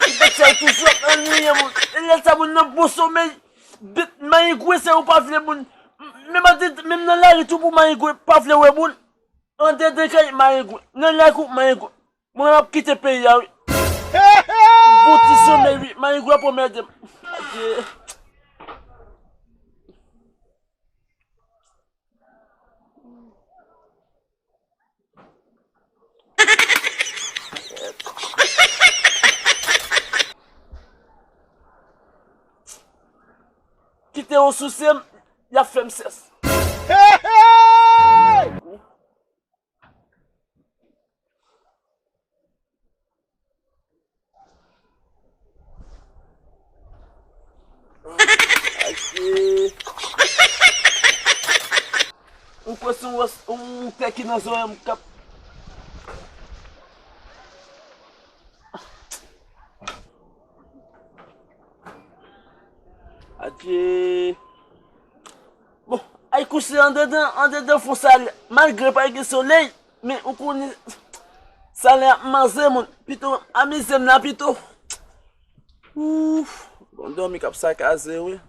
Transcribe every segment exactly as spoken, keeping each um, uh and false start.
Li fè sa, ou toujou ap annuiye moun. E lè sa moun nan bon somèy. Bèt mayigwe, se ou pa vle moun. Menm an de, menm nan lari tou pou mayigwe pa vle wè moun. An dedan kay mayigwe. Nan lari mayigwe. Mwen ap kite peyi a wi. Bon ti somèy wi. Mayigwe ap anmède m. Adye. Kite yo souse m, y ap fè m sès. Adye. Ou kwè se yon, yon tè ki nan zòrèy m k ap. Adye. Bon, ay kouche andedan, andedan fon salè. Malgre pa gen solèy, men ou konnen salè ap manze moun. Pito amize m la pito. Ouf, bon dòmi k ap sakaze wi.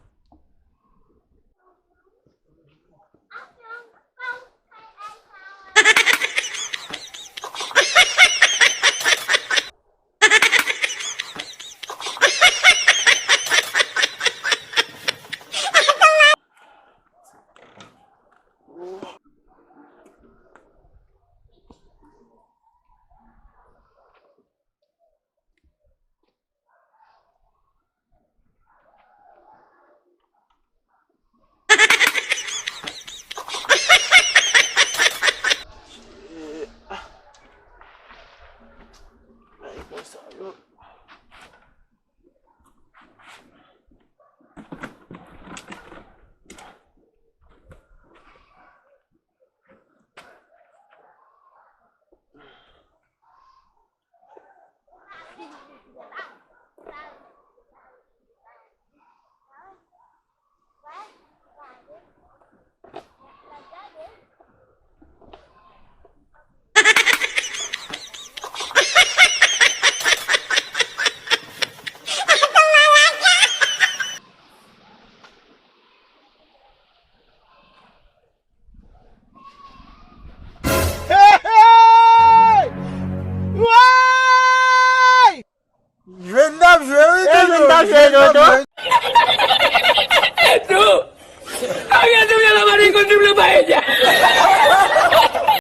Hey, hey! Woy! Jwe n ap jwe, wi, Toto. Jwe n ap jwe, Toto.